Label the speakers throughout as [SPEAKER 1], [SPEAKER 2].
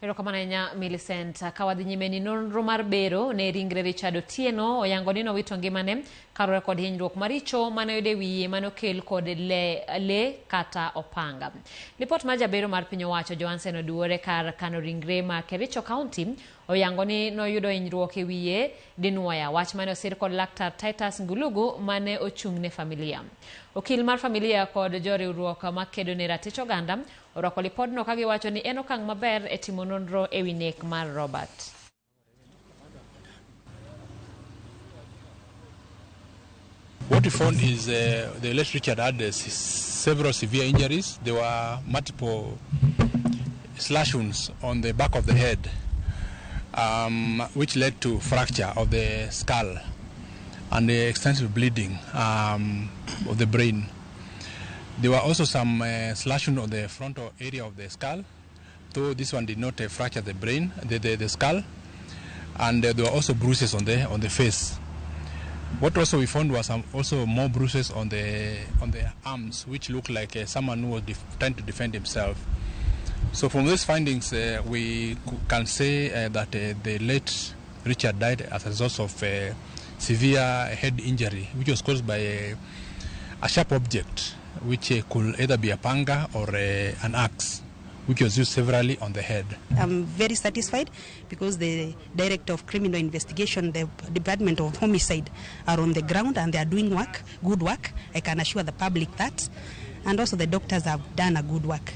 [SPEAKER 1] Erokamano ahinya Millicent. Ka wadhi nyime ni nonro mar bero ne ringre Richard Otieno oyango ni nowito ngimane kaluwore kod hinyruok maricho mane oyudo e wiye mane okel kod le, le kata opanga. Lipot mar jabero mar piny owacho Johansen Oduore kar kano ringre ma Kericho County oyango ni noyudo hinyruok e wiye dinwoya, wach mane osir kod laktar Titus Ngulugu mane ochung' ne familia. Okil mar familia kod joriwruok makedo ne ratich oganda orwako lipodno ka giwacho ni en okang' maber e timo nonro e wi nek mar Robert.
[SPEAKER 2] What we found is the late Richard had several severe injuries. There were multiple slash wounds on the back of the head, which led to fracture of the skull and the extensive bleeding of the brain. There were also some slash wounds on the frontal area of the skull, though this one did not fracture the brain, the skull, and there were also bruises on the face. What also we found was some also more bruises on the arms, which looked like someone who was trying to defend himself. So from these findings, we can say that the late Richard died as a result of severe head injury, which was caused by a sharp object, which could either be a panga or an axe, which was used severally on the head.
[SPEAKER 3] I'm very satisfied because the Director of Criminal Investigation, the Department of Homicide are on the ground and they are doing work, good work. I can assure the public that. And also the doctors have done a good work.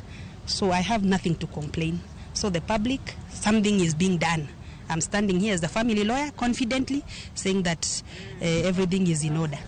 [SPEAKER 3] So I have nothing to complain. So the public, something is being done. I'm standing here as the family lawyer confidently saying that everything is in order.